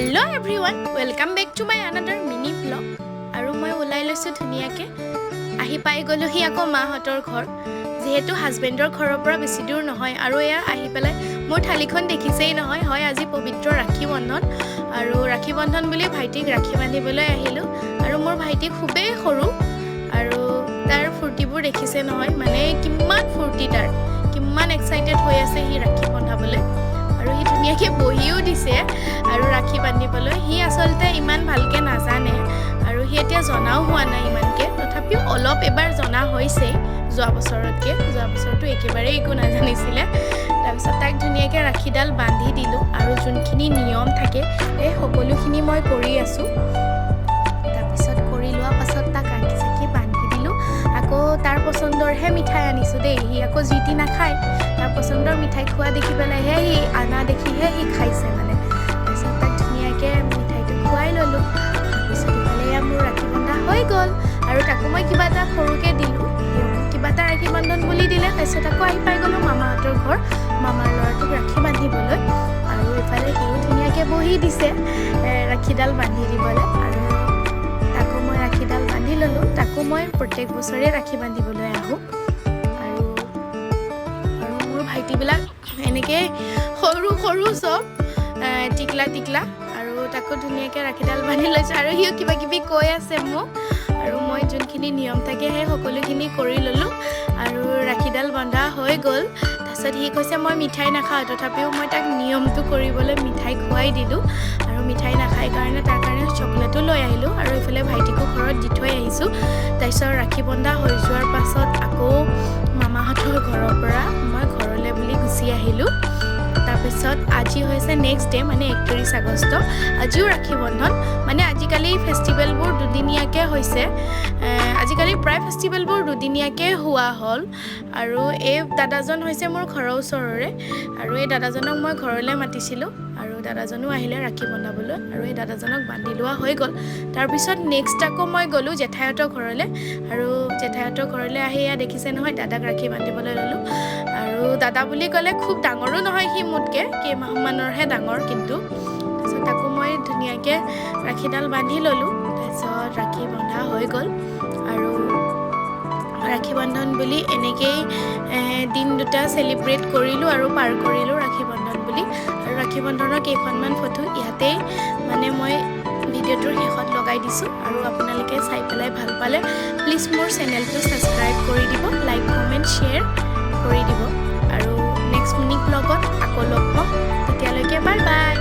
Hello everyone, welcome back to my another mini vlog. আৰু মই ওলাই লৈছোঁ ধুনীয়াকৈ। আহি পাই গ'লোহি আকৌ মাহঁতৰ ঘৰ, যিহেতু হাজবেণ্ডৰ ঘৰৰ পৰা বেছি দূৰ নহয়। আৰু এয়া আহি পেলাই মোৰ থালিখন দেখিছেই নহয়? হয়, আজি পবিত্ৰ ৰাখী বন্ধন আৰু ৰাখী বন্ধন বুলি ভাইটিক ৰাখী বান্ধিবলৈ আহিলোঁ। আৰু মোৰ ভাইটি খুবেই সৰু আৰু তাৰ ফূৰ্তিবোৰ দেখিছে নহয়? মানে কিমান ফূৰ্তি তাৰ, কিমান এক্সাইটেড হৈ আছে সি ৰাখী বন্ধাবলৈ। আৰু সি ধুনীয়াকৈ বহিও দিছে আৰু ৰাখী বান্ধিবলৈ। সি আচলতে ইমান ভালকৈ নাজানে আৰু সি এতিয়া জনাও হোৱা নাই ইমানকৈ। তথাপিও অলপ এবাৰ জনা হৈছে যোৱা বছৰতকৈ। যোৱা বছৰটো একেবাৰেই একো নাজানিছিলে। তাৰপিছত তাক ধুনীয়াকৈ ৰাখীডাল বান্ধি দিলোঁ আৰু যোনখিনি নিয়ম থাকে, সেই সকলোখিনি মই কৰি আছোঁ। তাৰপিছত কৰি লোৱা পাছত তাক ৰাখী চাখী বান্ধি দিলোঁ। আকৌ তাৰ পচন্দৰহে মিঠাই আনিছোঁ দেই। সি আকৌ যি টি নাখায়। তাৰ পচন্দৰ মিঠাই খোৱা দেখি পেলাইহে সি আনা দেখিহে সি খাইছে মানে। তাৰপিছত তাক ধুনীয়াকৈ মিঠাইটো খুৱাই ল'লোঁ। তাৰপিছত ইফালে এয়া মোৰ ৰাখী বন্ধা হৈ গ'ল আৰু তাকো মই কিবা এটা সৰুকৈ দিলোঁ। সিও মোক কিবা এটা ৰাখী বন্ধন বুলি দিলে। তাৰপিছত আকৌ আহি পাই গ'লোঁ মামাহঁতৰ ঘৰ, মামাৰ ল'ৰাটোক ৰাখী বান্ধিবলৈ। আৰু ইফালে সিও ধুনীয়াকৈ বহি দিছে ৰাখীডাল বান্ধি দিবলৈ আৰু তাকো মই ৰাখীডাল বান্ধি ল'লোঁ। তাকো মই প্ৰত্যেক বছৰে ৰাখী বান্ধিবলৈ আহোঁ। আৰু আৰু মোৰ ভাইটিবিলাক এনেকৈ সৰু সৰু চব টিকলা টিকলা। আৰু তাকো ধুনীয়াকৈ ৰাখীডাল বান্ধি লৈছোঁ আৰু সিও কিবা কিবি কৈ আছে মোক। আৰু মই যোনখিনি নিয়ম থাকে, সেই সকলোখিনি কৰি ল'লোঁ আৰু ৰাখীডাল বন্ধা হৈ গ'ল। তাৰপিছত সি কৈছে, "মই মিঠাই নাখাওঁ।" তথাপিও মই তাক নিয়মটো কৰিবলৈ মিঠাই খুৱাই দিলোঁ। আৰু মিঠাই নাখায় কাৰণে তাৰ কাৰণে চকলেটো লৈ আহিলোঁ আৰু এইফালে ভাইটিকো ঘৰত দি থৈ আহিছোঁ। তাৰপিছত ৰাখী বন্ধা হৈ যোৱাৰ পাছত আকৌ মামাহঁতৰ ঘৰৰ পৰা মই ঘৰলৈ বুলি গুচি আহিলোঁ। তাৰপিছত আজি হৈছে নেক্সট ডে, মানে 31 আগষ্ট। আজিও ৰাখী বন্ধন। মানে আজিকালি ফেষ্টিভেলবোৰ দুদিনীয়াকৈ হৈছে। আজিকালি প্ৰায় ফেষ্টিভেলবোৰ দুদিনীয়াকৈ হোৱা হ'ল। আৰু এই দাদাজন হৈছে মোৰ ঘৰৰ ওচৰৰে আৰু এই দাদাজনক মই ঘৰলৈ মাতিছিলোঁ আৰু দাদাজনো আহিলে ৰাখী বন্ধাবলৈ আৰু এই দাদাজনক বান্ধি লোৱা হৈ গ'ল। তাৰপিছত নেক্সট আকৌ মই গ'লোঁ জেঠাইহঁতৰ ঘৰলৈ। আৰু জেঠাইহঁতৰ ঘৰলৈ আহি এয়া দেখিছে নহয়, দাদাক ৰাখী বান্ধিবলৈ ল'লোঁ। আৰু দাদা বুলি ক'লে খুব ডাঙৰো নহয় সি মোতকৈ, কেইমাহমানৰহে ডাঙৰ কিন্তু। তাৰপিছত তাকো মই ধুনীয়াকৈ ৰাখীডাল বান্ধি ল'লোঁ। তাৰপিছত ৰাখী বন্ধা হৈ গ'ল আৰু ৰাখী বন্ধন বুলি এনেকেই দিন দুটা চেলিব্ৰেট কৰিলোঁ আৰু পাৰ কৰিলোঁ ৰাখী বন্ধন বুলি। আৰু ৰাখী বন্ধনৰ কেইখনমান ফটো ইয়াতেই মানে মই ভিডিঅ'টোৰ শেষত লগাই দিছোঁ। আৰু আপোনালোকে চাই পেলাই ভাল পালে প্লিজ মোৰ চেনেলটো ছাবস্ক্ৰাইব কৰি দিব, লাইক, কমেণ্ট, শ্বেয়াৰ কৰি দিব। আৰু নেক্সট মিনি ব্লগত আকৌ লগ পাম। তেতিয়ালৈকে বাই বাই।